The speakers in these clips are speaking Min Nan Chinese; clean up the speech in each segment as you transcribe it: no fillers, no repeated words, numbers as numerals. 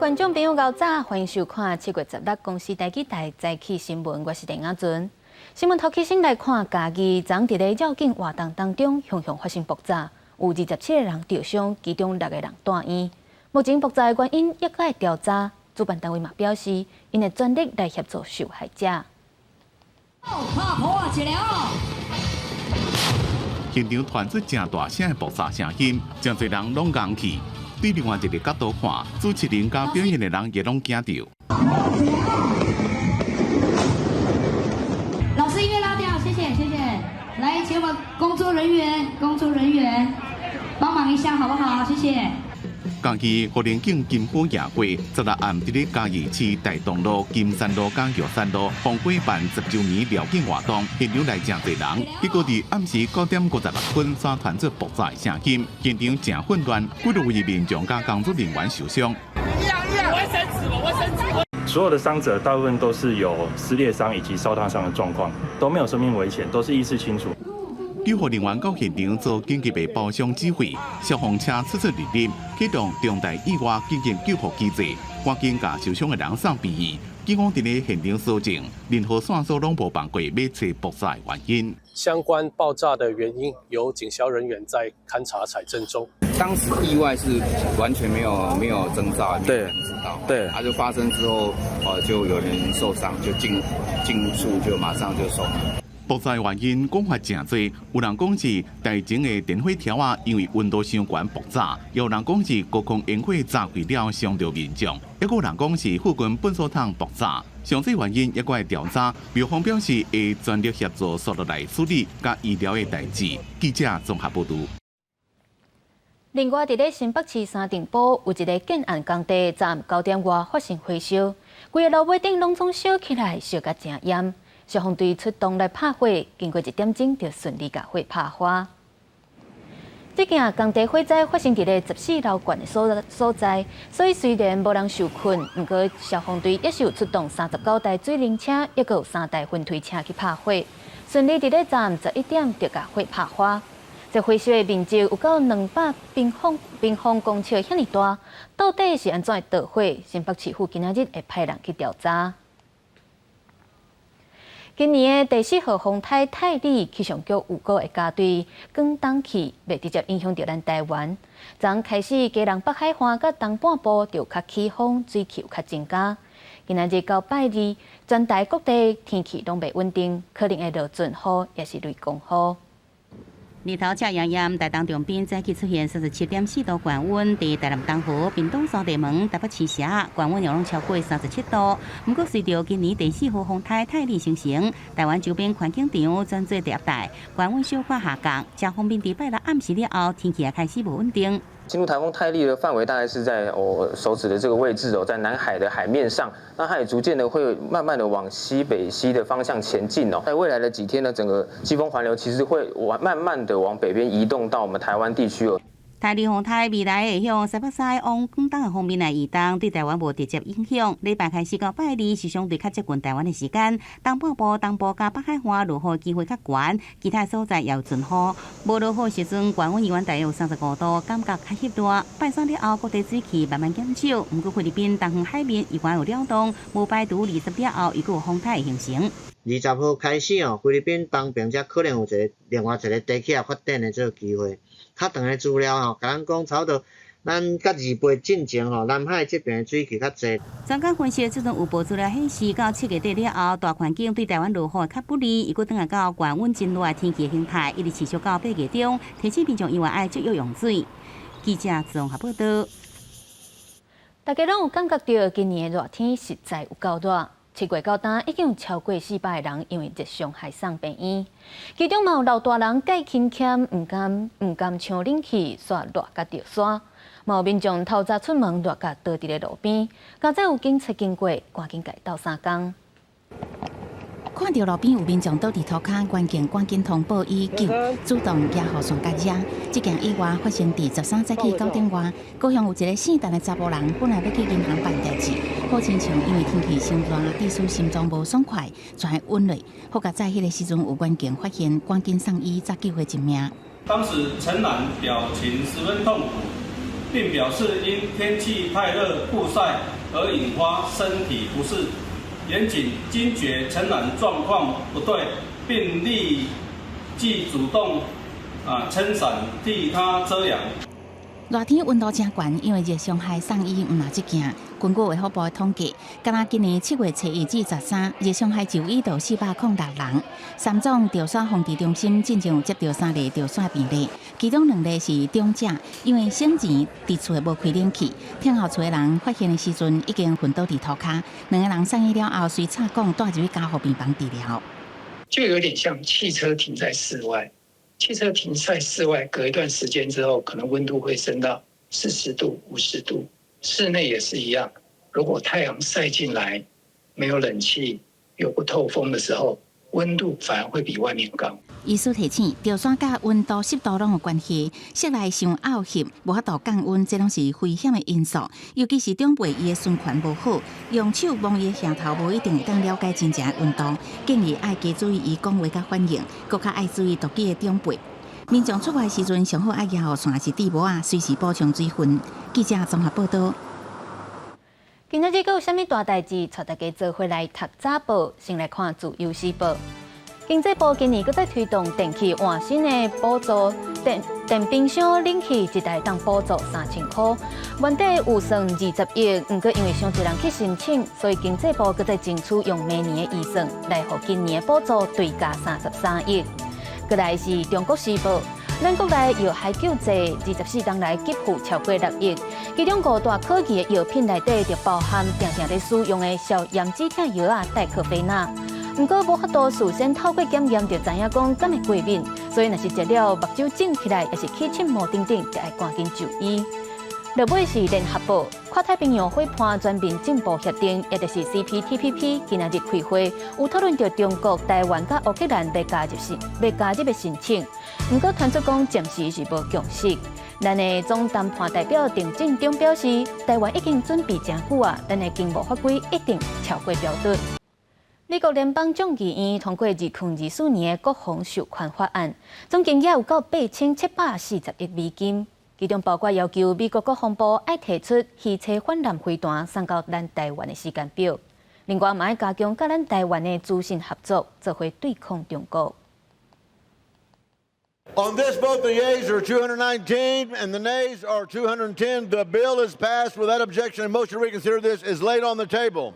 觀眾朋友，𠢕早，歡迎收看7月16公視台語台早起新聞，我是鄭亞尊。新聞頭起先來看，嘉義昨佇咧繞境活動當中，雄雄發生爆炸，有27個人著傷，其中六個人蹛院。目前爆炸的原因猶閣愛調查，主辦單位嘛表示，𪜶會全力來協助受害者。拍破啊，一个哦！現場傳出誠大聲的爆炸聲音，誠濟人攏戇去。對另外一個角度看，主持人佮表演的人也攏驚著。老師音樂拉掉，謝謝謝謝。來，請我們工作人員，工作人員幫忙一下，好不好？謝謝。嘉義火蓮景金虎夜會，16暗佇咧嘉義市大同路、金山路佮玉山路逢鬼辦10週年繞境活動，現場來誠濟人，結果佇暗時9點56分，煞傳出爆炸的聲音，現場誠混亂，幾落位民眾佮工作人員受傷。所有的傷者大部分都是有撕裂傷以及燒燙傷的狀況，都沒有生命危險，都是意識清楚。救護人員到現場做緊急的包傷指揮，消防車出出入入，啟動重大意外緊急救護機制，趕緊共受傷的人送病院。警方佇咧現場搜證，任何線索攏無放過，欲揣爆炸的原因。相關爆炸的原因，由警消人員在勘查採證中。當時意外是完全沒有徵兆，沒有人知道。它就發生之後，就有人受傷，就進處就馬上就送。爆炸原因講法誠濟，有人講是大型的電火條仔，因為溫度傷懸爆炸；有人講是高空煙火炸開了傷著民眾，抑閣有人講是附近糞埽桶爆炸。詳細原因猶閣愛調查。廟方表示會全力協助煞落來處理佮醫療的代誌。記者綜合報導。另外，佇咧新北市三重埔有一个建案工地，昨暗9點外發生火燒，規個樓尾頂攏總燒起來，燒甲誠炎。消防隊出動來拍火，經過一點鐘就順利共火拍花。這件工地火災發生佇咧14樓懸的所在，所以雖然無人受困，毋過消防隊也是有出動39台水冷車，抑閣有三台噴推車去拍火，順利佇咧昨暗11點就共火拍花。這火燒的面積有夠200平方公尺遐爾大，到底是按怎會著火？新北市府今仔日會派人去調查。今年的第四號風颱泰利，氣象局預告會加對廣東去，袂直接影響著咱台灣。昨開始，基隆北海岸佮東半部就較起風，水氣有較增加。今仔日到拜二，全台各地天氣攏袂穩定，可能會落陣雨，抑是雷公雨。日頭赤炎炎，台東長濱早起出現37.4度高溫，佇台南東河、屏東三地門、台北市社高溫也攏超過37度。毋過隨著今年第四號風颱泰利生成，台灣周邊環境場轉做低壓帶，高溫小可下降，誠方便佇拜六暗時了後，天氣也開始無穩定。進入颱風泰利的範圍大概是在我手指的這個位置哦，在南海的海面上，那它也逐漸的會慢慢的往西北西的方向前進哦。在未來的幾天呢，整個季風環流其實會往慢慢的往北邊移動到我們台灣地區哦。泰利風颱未來會向西北西往廣東的方面來移動，對台灣無直接影響。禮拜開始到拜二是相對較接近台灣的時間，東半部、東部佮北海岸落雨機會較懸，其他所在也有陣雨。無落雨時陣，高溫依然大約有35度，感覺較翕熱。拜三了後，各地水汽慢慢減少，毋過菲律賓東方海面依然有擾動，無排除20了後又閣有風颱形成。20號開始哦，菲律賓東邊才可能有一个另外一个低氣壓發展的這個機會。較長的資料吼，共咱講差不多，咱佮28進前吼，南海這邊的水汽較濟。專家分析，這陣有報資料顯示，到7月底了後，大環境對台灣落雨較不利，又閣轉來到高溫真熱的天氣形態，一直持續到8月中，提醒民眾猶原愛節約用水。記者綜合報道。大家攏有感覺著今年的熱天實在有夠熱。7月到今已經有超過400個人因為熱傷害送病院，其中嘛有老大人蓋輕儉，毋甘搶冷氣，煞熱甲著沙。嘛有民眾透早出門熱甲倒佇咧路邊，佳哉有警察經過，趕緊共伊鬥相共。看著路邊有民眾倒佇塗跤，員警趕緊通報以救，主動舉雨傘共遮。這件意外發生佇13早起9點外，高雄有一个姓陳的查埔人，本來欲去銀行辦代誌，好親像因為天氣傷熱，致使心臟無爽快，跩暈落。好佳哉彼个時陣有員警發現，趕緊送醫，才救回一命。當時陳男表情十分痛苦，並表示因天氣太熱曝曬而引發身體不適。員警驚覺陳男狀況不對，並立即主動撐傘替他遮陽。熱天溫度誠懸，因為熱傷害送醫毋但這件。根據衛福部的統計，敢若今年7月初1至13，熱傷害就醫著406人。三總著痧防治中心進前有接著三例著痧病例，其中兩例是長者，因為先前佇厝內無開冷氣，聽候厝的人發現的時陣已經昏倒佇塗跤。兩個人送醫了後，隨插管帶入去加護病房治療。就有點像汽車停在室外。汽車停在室外，隔一段時間之後，可能溫度會升到40度、50度。室內也是一樣，如果太陽曬進來，沒有冷氣又不透風的時候，溫度反而會比外面高。醫師提醒，著痧佮溫度、濕度攏有關係，室內傷漚濕，無法度降溫，這攏是危險的因素。尤其是長輩伊的循環無好，用手摸伊的額頭，無一定會當了解真正的溫度。建議愛加注意伊講話佮反應，閣較愛注意獨居的長輩。民眾出外時陣，上好愛舉雨傘抑是帽仔，隨時補充水分。記者綜合報道。今仔日閣有啥物大代誌？帶大家做伙來讀早報，先來看《自由時報》。經濟部今年閣再推動電器換新的補助，電冰箱、冷氣一台當補助3000箍，原底預算20億，毋過因為傷濟人去申請，所以經濟部閣再爭取用明年的預算來予今年的補助追加33億。閣來是《中國時報》，咱國內藥海救濟24冬來給付超過6億，其中五大可疑的藥品內底就包含定定咧使用的消炎止痛藥仔戴克非納。毋過無法度事先透過檢驗就知影講敢會過敏，所以若是食了目睭腫起來，抑是起刺毛等等，就愛趕緊就醫。落尾是聯合報，跨太平洋夥伴全面進步協定，也就是 CPTPP，今仔日開會，有討論著中國、台灣佮烏克蘭欲加入的申請。毋過傳出講暫時是無共識。咱的總談判代表鄭進中表示，台灣已經準備誠久啊，咱的經貿法規一定超過標準。美國聯邦眾議院通過2024年的國防授權法案，總金額有到8740億美金，其中包括要求美國國防部愛提出魚叉反艦飛彈送到咱台灣的時間表，另外嘛愛加強佮咱台灣的資訊合作，做伙對抗中國。 On this vote, the yeas are 219 and the nays are 210. The bill is passed without objection. A motion to reconsider this is laid on the table.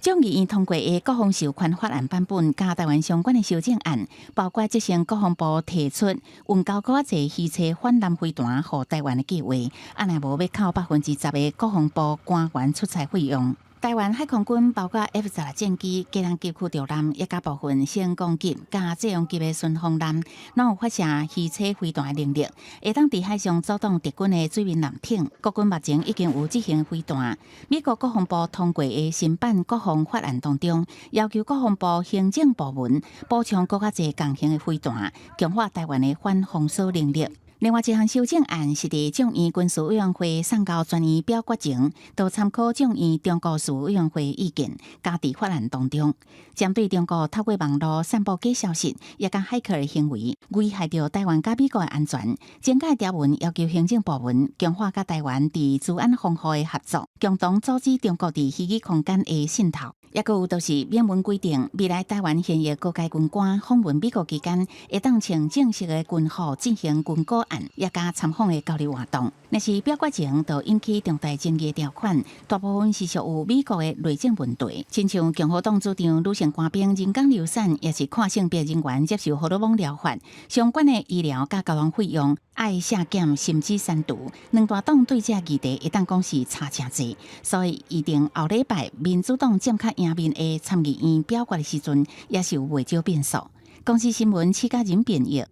眾議院通過的國防授權法案版本，佮台灣相關的修正案，包括責成國防部提出運交閣較濟魚叉反艦飛彈予台灣的計劃，啊若無欲扣10%的國防部官員出差費用。台灣海空軍包括 F-16戰機、雞籠級驅逐艦，以及部分升降級佮濟陽級的巡防艦，攏有發射魚叉飛彈的能力，會當佇海上阻擋敵軍的水面艦艇。國軍目前已經有這型飛彈。美國國防部通過的新版國防法案當中，要求國防部行政部門補充閣較濟共型的飛彈，強化台灣的反封鎖能力。另外一項修正案是佇眾院軍事委員會送交全院表決前，都參考眾院中國事務委員會意見，加佇法案當中。針對中國透過網路散布假消息，抑佮駭客的行為，危害著台灣佮美國的安全，增加條文要求行政部門強化佮台灣佇資安防護的合作，共同阻止中國佇虛擬空間的滲透。抑閣有就是明文規定，未來台灣現役高階軍官訪問美國期間，會當穿正式的軍服進行軍顧案，抑佮參訪的交流活動。若是表決前就引起重大爭議條款，大部分是屬於美國的內政問題，親像共和黨主張女性官兵人工流產，抑是跨性別人員接受荷爾蒙療法相關的醫療佮交通費用，愛削減甚至刪除。兩大黨對這議題會當講是差誠濟，所以預定後禮拜民主黨佔較贏面的參議院表決的時陣，也是有袂少變數。公視新聞，施嘉仁編譯。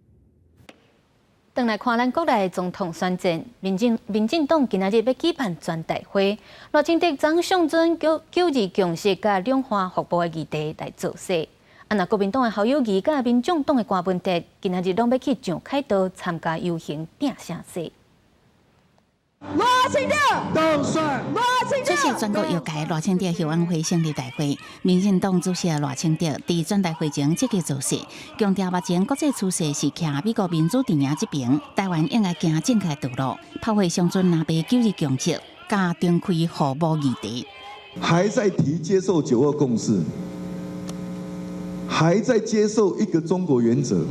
轉來看咱國內總統選戰，民進黨今仔日欲舉辦全代會，賴清德、張善政九二共識佮兩岸互補的議題來造勢。啊，若國民黨的侯友宜佮民眾黨的柯文哲，今仔日攏欲去上凱道參加遊行拚聲勢。賴清德當選，賴清德。出席全國藥界賴清德後援會成立大會，民進黨主席賴清德佇全代會前積極造勢，強調目前國際趨勢是徛美國民主陣營這邊，台灣應該行正確道路，炮火相準藍白九二共識，佮重開互補議題。還在提接受九二共識，還在接受一個中國原則，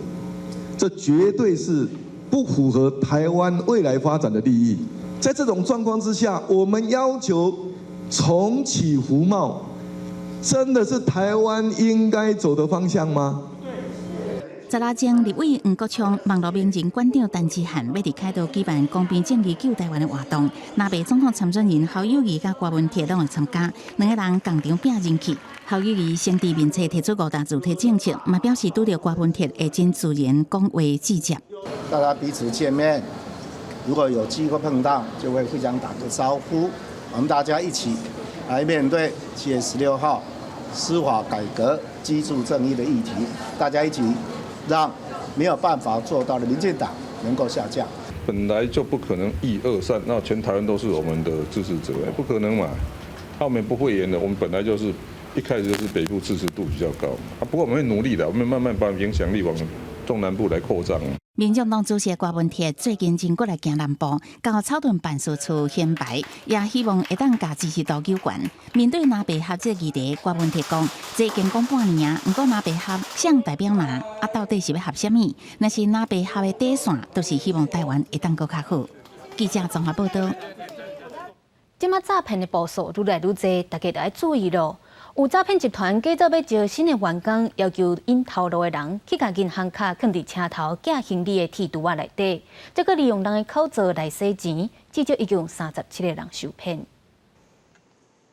這絕對是不符合台灣未來發展的利益。在這種狀況之下，我們要求重啟服貿，真的是台灣應該走的方向嗎？十六前立委黃國昌、網路名人館長陳之漢欲佇凱道舉辦公平正義救台灣的活動，藍白總統參選人侯友宜佮郭文鐵攏會參加，兩个人仝場拚人氣。侯友宜先佇面冊提出五大主題政策，嘛表示拄著郭文鐵會真自然講話直接。大家彼此見面，如果有機會碰到，就會互相打個招呼。我們大家一起來面對7月16號司法改革、居住正義的議題，大家一起讓沒有辦法做到的民進黨能夠下架。本來就不可能一二三，那全台灣都是我們的支持者，不可能嘛？他們不會贏的，我們本來就是一開始就是北部支持度比較高啊。不過我們會努力的，我們慢慢把影響力往中南部來擴張。民眾黨主席郭文鐵最近真骨力行南部，到草屯辦事處顯擺，也希望會當共支持度糾懸。面對藍白合這議題，郭文鐵講：這已經講半年啊，毋過藍白合誰代表藍，啊到底是欲合啥物？若是藍白合的底線，都是希望台灣會當閣較好。記者綜合報道。這馬詐騙的步數愈來愈濟，大家著愛注意囉。有詐騙集團假做欲招新的員工，要求𪜶頭路的人去共銀行卡囥佇車頭寄行李的鐵櫥仔內底，再閣利用人的口座來洗錢，至少已經有37個人受騙。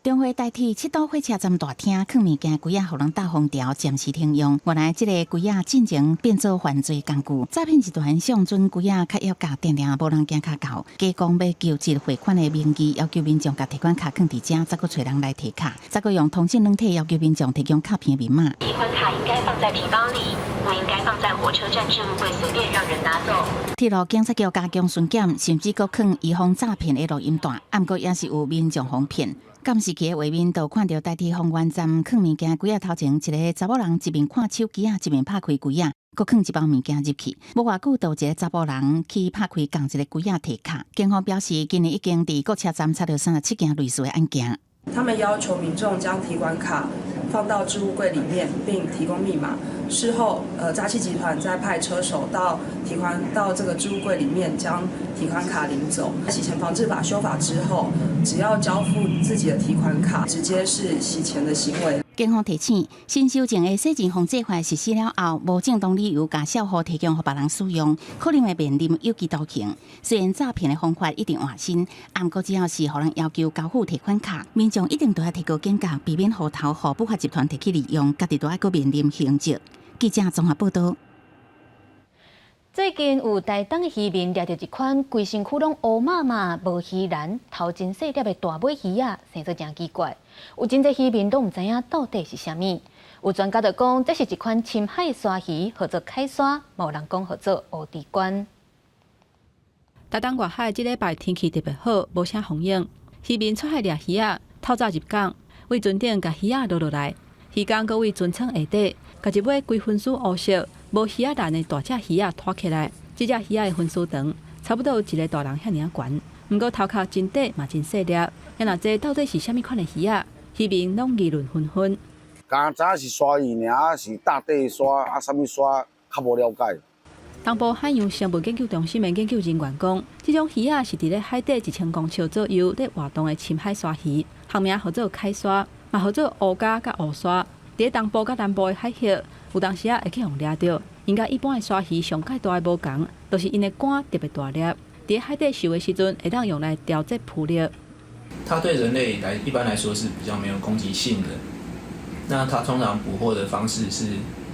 中會台鐵七堵火車站大廳囥物件櫃仔，予人鬥封條，暫時停用。原來這个櫃仔進前變做犯罪工具，詐騙集團相準櫃仔較要價，定定無人行較到，假講欲求職匯款的名義，要求民眾共提款卡囥佇遮，再閣揣人來提卡，再閣用通訊軟體要求民眾提供卡片密碼。提款卡應該放在皮包裡，不應該放在火車站置物櫃，隨便讓人拿走。鐵路警察局加強巡檢，甚至閣囥預防詐騙的錄音帶，毋過也是有民眾予騙。監視器的畫面就看著台鐵豐原站囥物件櫃仔頭前，一个查某人一面看手機仔，一面拍開櫃仔，閣囥一包物件入去。無偌久，就有一个查埔人去拍開仝一个櫃仔提卡。警方表示，今年已經佇各車站查著37件類似的案件。他們要求民眾將提款卡放到置物櫃裡面，並提供密碼。事後，詐欺集團再派車手到提款到這個置物櫃裡面，將提款卡領走。洗錢防治法修法之後，只要交付自己的提款卡，直接是洗錢的行為。警方提醒，新修正的洗錢防制法實施了後，無正當理由共賬戶提供予別人使用，可能會面臨有期徒刑。雖然詐騙的方法一直換新，毋過只要是予人要求交付提款卡，民眾一定著愛提高警覺，避免戶頭予不法集團提去利用，家己著愛閣面臨刑責。記者綜合報道。最近有台東的漁民掠著一款規身軀攏烏麻麻、無魚鱗、頭真細粒的大尾魚仔，生做誠奇怪。有真濟漁民攏毋知影到底是啥物。有專家就講，這是一款深海鯊魚，號做凱鯊，嘛有人講號做烏豬冠。台東外海這禮拜天氣特別好，無啥風湧，漁民出海掠魚仔，透早入港，對船頂共魚仔撈落來，漁工閣對船艙下底，共一尾規身軀烏色、無魚仔鱗的大隻魚仔拖起來。這隻魚仔的分屍長，差不多有一个大人遐爾仔懸。毋過頭殼真短嘛真細粒。啊若這到底是啥物款的魚仔？漁民攏議論紛紛。敢知影是鯊魚爾，是大地鯊啊，啥物鯊較無了解。東部海洋生物研究中心的研究人員講，這種魚仔是佇咧海底1000公尺左右咧活動的深海鯊魚，學名號做凱鯊，嘛號做烏膠佮烏鯊。佇咧東部佮南部的海域，有當時仔會去予掠著。𪜶佮一般的鯊魚上蓋大的無仝，就是𪜶的肝特別大粒。佇咧海底游的時陣，會當用來調節浮力。它對人類來一般來說是比較沒有攻擊性的。那它通常捕獲的方式是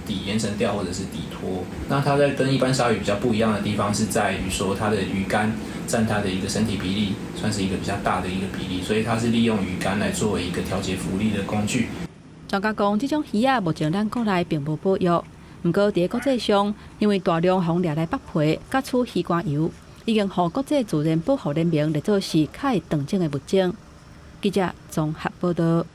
底延繩釣或者是底拖。那它在跟一般鯊魚比較不一樣的地方是在於說，它的魚肝佔它的一個身體比例，算是一個比較大的一個比例，所以它是利用魚肝來作為一個調節浮力的工具。專家講，這種魚仔目前咱國內並無保育，毋過佇咧國際上，因為大量予掠來剝皮，佮取魚肝油，已經予國際自然保護聯盟列做是較會斷種的物種。記者綜合報導。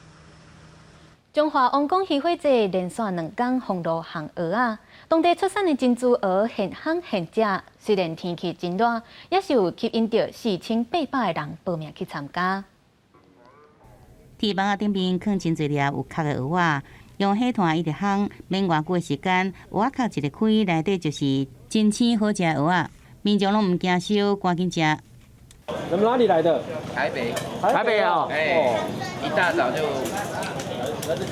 彰化王功漁火節連續2工封路烘蚵仔，當地出產的珍珠蚵現烘現食。雖然天氣真熱，也是有吸引著4800个人報名去參加。鐵網仔頂面囥真濟粒有殼的蚵仔，用火炭一直烘，免偌久的時間，蚵仔殼一个開，內底就是真鮮好食的蚵仔，民眾攏毋驚燒，趕緊食。你們哪裡來的？台北。台北啊！哎，一大早就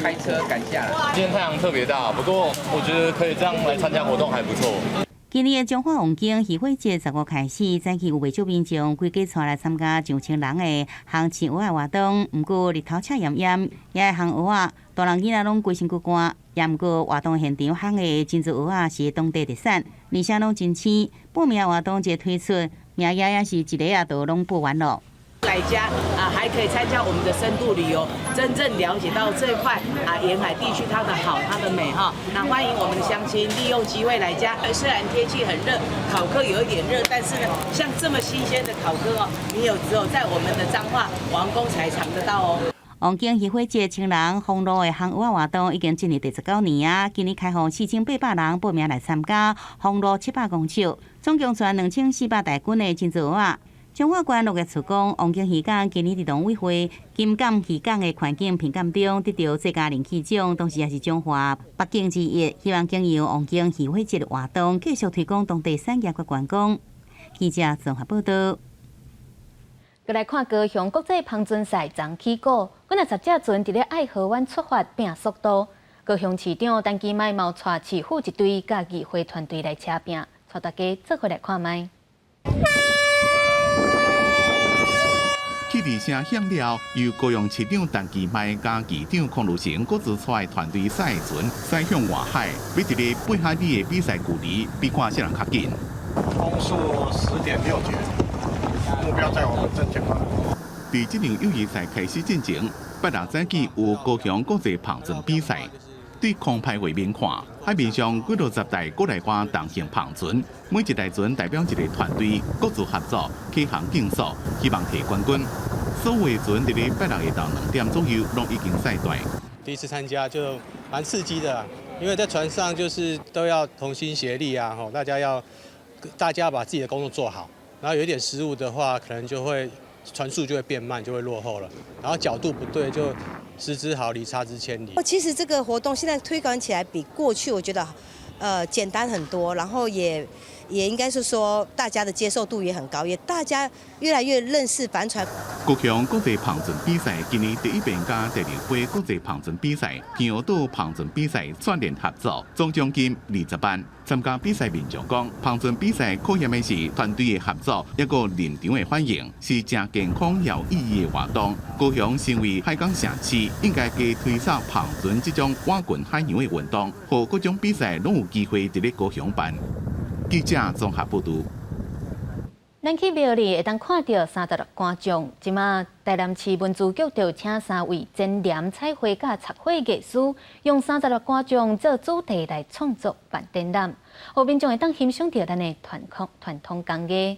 開車趕下來。今天太陽特別大，不過我覺得可以這樣來參加活動還不錯。今年的彰化王宮漁火節15開始，早起有袂少民眾規家帶來參加上千人的烘青蚵仔活動。毋過日頭赤炎炎，也會烘蚵仔，大人囡仔攏規身軀汗。也毋過活動現場烘的珍珠蚵仔是當地特產，而且攏真鮮。報名活動一推出，名額也是一下仔就攏報完囉。來家啊，還可以參加我們的深度旅遊，真正了解到這塊啊沿海地區它的好、它的美哈。那歡迎我們的鄉親利用機會來嘉。雖然天氣很熱，烤蚵有一點熱，但是呢，像這麼新鮮的烤蚵哦，你有只有在我們的彰化王功才嘗得到哦。王功漁火節千人封路的烘蚵仔活動已經進入第19年啊！今年開放4800人報名來參加，封路700公尺，總共載2400大斤的珍珠蚵仔。彰化縣農業處講，王功漁港今年佇農委會金港漁港的環境評鑑中得著最佳人氣獎，同時也是彰化八景之一。希望經由王功漁火節活動，繼續推廣當地產業佮觀光。記者綜合報導。閣來看高雄國際帆船賽昨起鼓，幾若十隻船佇咧愛河灣出發拼速度。高雄市長陳其邁嘛帶市府一隊佮議會團隊來車拼，帶大家做伙來看覓。汽笛聲響了，由高雄市長陳其邁佮議長鄺如成各自帶團隊賽船駛向外海，欲佇咧8海里的比賽距離，比看啥人較緊。風速10.6節，目標在我們正前方。佇這場友誼賽開始進前，拜六早起有高雄國際帆船比賽。對空拍畫面看，海面上幾落十台國內外重型帆船，每一台船代表一個團隊，各自合作，啟航競速，希望提冠軍。所有的船佇咧拜六下晝2點左右，攏已經駛斷。第一次參加就蠻刺激的，因為在船上就是都要同心協力啊，吼，大家把自己的工作做好，然後有一點失誤的話，可能就會船速就會變慢，就會落後了。然後角度不對，就失之毫厘，差之千里。其實這個活動現在推廣起來比過去我覺得，簡單很多，然後也應該是說大家的接受度也很高，也大家越來越認識帆船。高雄國際帆船比賽今年第一遍佮第二杯國際帆船比賽、平和島帆船比賽串聯合作，總獎金20萬。參加比賽民眾講，帆船比賽考驗的是團隊的合作，抑閣臨場的反應，是誠健康有意義的活動。高雄身為海港城市，應該加推廣帆船這種倚近海洋的運動，予各種比賽攏有機會佇咧高雄辦。記者綜合報導。咱去廟裡會當看著36官將，這馬台南市文資局就請三位剪黏彩繪佮插畫藝師，用36官將做主題來創作辦展覽，予民眾會當欣賞著咱的傳統工藝。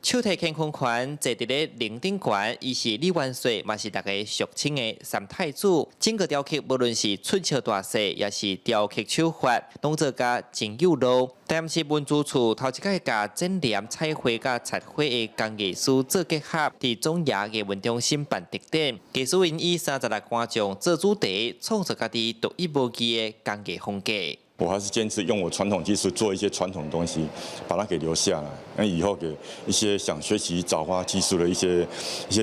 手提乾坤圈坐佇咧龍頂懸，伊是李元帥，嘛是大家俗稱的三太子。整個雕刻，無論是出鞘大細，抑是雕刻手法，攏做甲真有路。台南市文資處頭一擺共剪黏彩繪佮插畫的工藝師做結合，佇總爺藝文中心辦特展。藝師𪜶以36官將做主題，創作家己獨一無二的工藝風格。我還是堅持用我傳統技術做一些傳統東西，把它給留下來。那以後給一些想學習鑿花技術的一些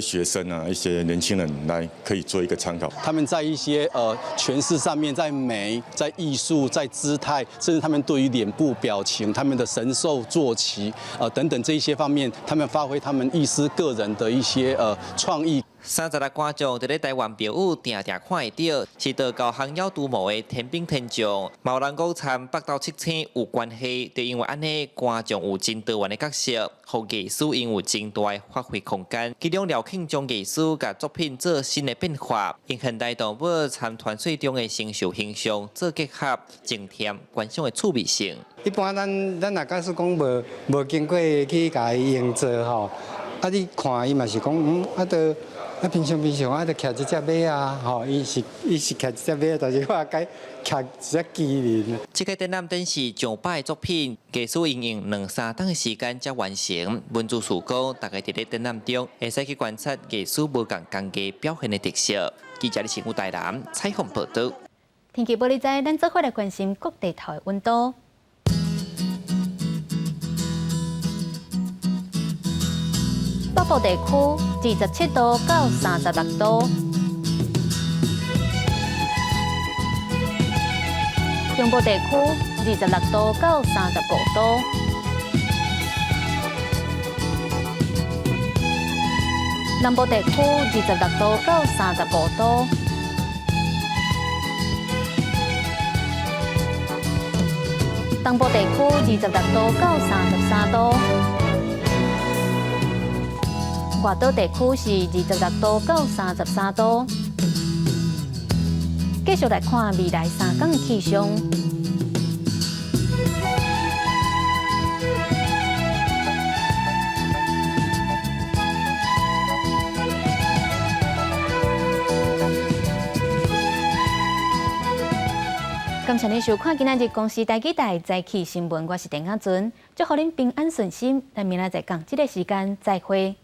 學生啊，一些年輕人來可以做一個參考。他們在一些詮釋上面，在美、在藝術、在姿態，甚至他們對於臉部表情、他們的神獸坐騎等等這一些方面，他們發揮他們藝師個人的一些創意。36官將佇咧台灣廟宇定定看會著，是道教降妖除魔的天兵天將。嘛有人講參北斗七星有關係，就因為按呢官將有真多元的角色，予藝師𪜶有真大的發揮空間。其中廖慶將藝師共作品做新的變化，用現代動物參傳說中的神獸形象做結合，增添觀賞的趣味性。一般咱若假使講無經過去共伊營造吼，啊你看伊嘛是講啊都。啊，平常平常啊，就徛一隻馬啊，吼，伊是徛一隻馬，但是我改徛一隻麒麟。這個展覽展示上百作品，藝師𪜶用兩三冬的時間才完成。文字師講，大家佇咧展覽中會使去觀察藝師無仝工藝表現的特色。記者李新武台南採訪報導。天氣報你知，咱做伙來關心各地頭的溫度。北部地區27度到36度，中部地區26度到35度，南部地區26度到35度，東部地區26度到33度。外島地區是26度到33度。繼續來看未來3天的氣象。感謝您收看今仔日公視台語台早起新聞，我是鄧亞尊，祝予恁平安順心。咱明仔載仝這个時間再會。